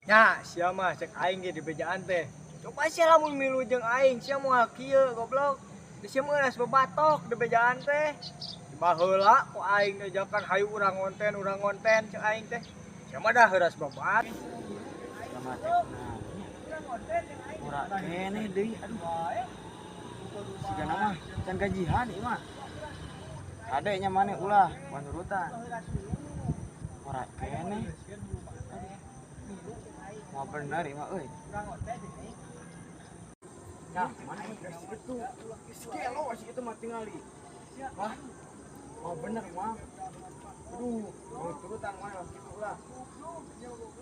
Nya, sia mah cek aing ge di bejaan teh. Coba sia lamun milu jeung aing, sia moal kieu goblok. Di sia mah geus bebatok di bejaan teh. Baheula ku aing diajakan hayu urang ngonten cek aing teh. Sia mah dah heuras babat. Sama teh ora keneh deui, aduh. Sigana mah can gajihan ieu mah. Kade nya maneh ulah panurutan. Ora keneh. Mau bener ieu mah euy. Ya, mana geus kitu. Geus gelo sih itu mah tingali. Wah. Mau bener mah. Aduh, mau turutan mah lah kitu ulah.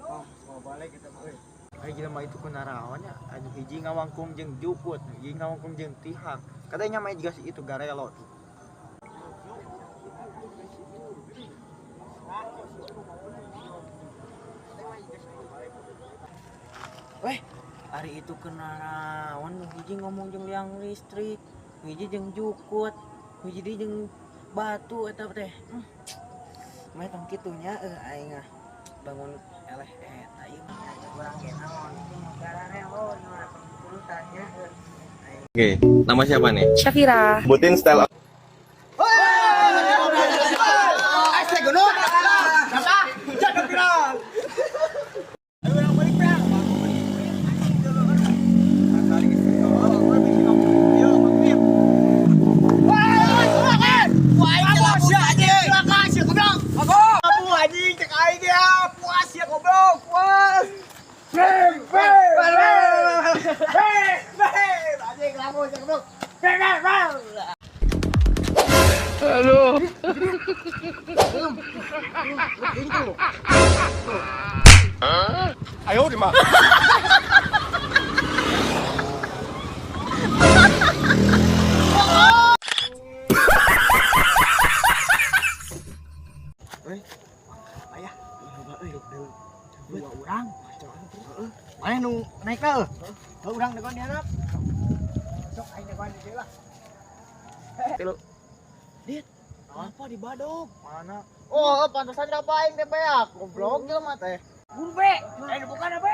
Wah, mau balik kita mah euy. Ai jelema itu kunaraon nya, anu hiji ngawangkung jeung jukut, hiji ngawangkung jeung tihang. Katanya mah juga si itu garelo tuh. Weh, hari itu kenaraon nu hiji ngomong jeung liang listrik, nu hiji jeung jukut, nu hiji deui jeung batu eta teh. Mah tong kitu nya euy aing ah. Bangun eleh eta ieu mah urang ge naon gararelo ieu mah tong turutan nya euy. Oke, nama siapa nih? Syafira. Sebutin style. Anjing cek aing ya, puas ya goblok, puas. Bang, bang, bang, bang, anjing lamun cek goblok. Bang, bang, bang. Aduh. Ayo di mah. Ayah, euy, dua urang. Mana nu naik lah? Heuh, urang degon diharap. Sok aing degon di dieu lah. Tilu. Dit, apa di badog? Mana? Oh, pantesan ka aing teh beak, goblok jelema teh. Gurbe, aing bukan apa?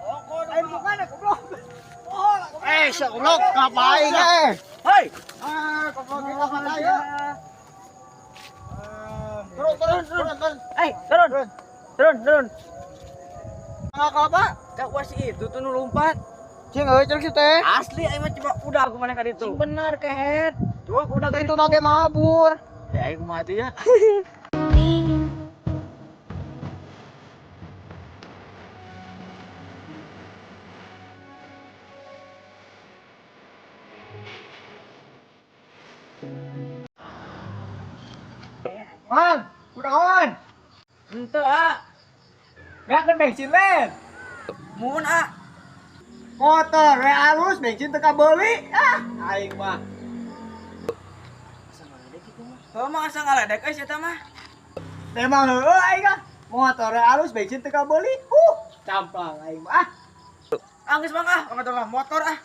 Oh, aing bukan goblok. Oh, Eh, sia goblok, ngapain eh? Hei, Ah, goblok kita mana ya? Turun, turun, turun, turun. eh, turun. Turun, turun. Nggak apa? Kak wah si itu tuh nu lompat. Cing euy cek si teh. Asli aing mah coba udah aku mana ka ditu. Cing bener kehet. Coba udah ka Itu nage mabur. Ya aing mati ya. Mang, kunaon? Henteu, ah. Beakeun bensin lain. Mun, ah. Motor we alus bensin teu kabeuli. Ah, aing mah. Asa ngaledek kitu mah. Heuh mah asa ngaledek euy eta mah. Memang heueuh aing ah. Motor we alus bensin teu kabeuli. Camplang aing mah. Ah, Ah, geus Bang ah, motor lah, motor ah.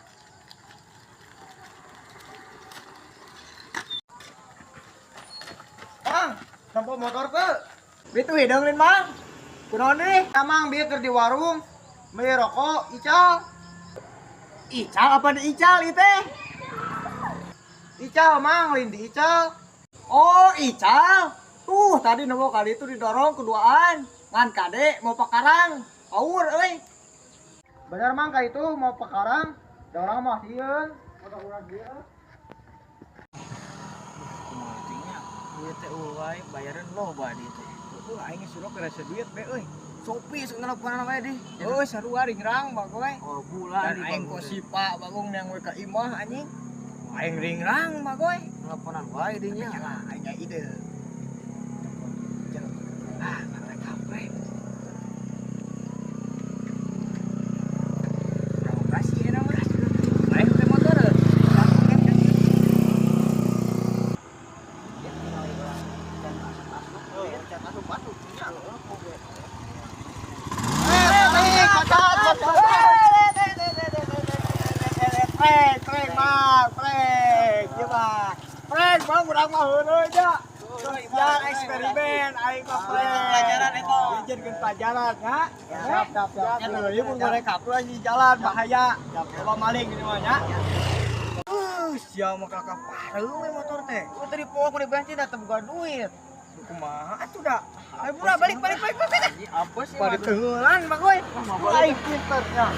Mang, tempo motor teu. Itu hideung lain, Mang. Kunaon deui? Emang bieu keur di warung beli rokok ical. Ical apa di Ical ieu teh? Ical mang, lain di ical. Oh, Ical. Tuh, tadi nemu kali itu didorong keduaan. Ngan kade mau pakarang. Aur euy. Bener mang ka itu mau pekarang, da urang mah sieun. Motor urang dieu. Kumaha teh nya? Duit teh euy bayaran loba di teh. Heuh, aing geus kerasa duit be euy. Sopi sok ngelakuan wae di. Heuh, sarua ringrang bagoy. Oh, bulan Dan di aing bangun teh. kosipa bagong yang we ka imah anjing. Aing ringrang bagoy. Ngelaponan wae di nya. Lah, aing aya ide. Ah, kampret. Provokasi eta mah. Aing teh motor. Prank, prank, mah, prank, ieu mah. Prank, bang, urang mah heureuy nya. Ya, eksperimen aing mah. Pelajaran eta. Jadikeun pelajaran ya. Siap, siap, siap. Ya, ieu mun mereka tuh anjing jalan bahaya. Coba maling ini mah nya. Sia mah kakak pareu we motor teh. Gua tadi poho di bensin dah teu boga duit. Kumaha atuh da? Ayo bura balik balik balik balik. Apa sih? Balik tenggelan mah goy. Aing pinter ya.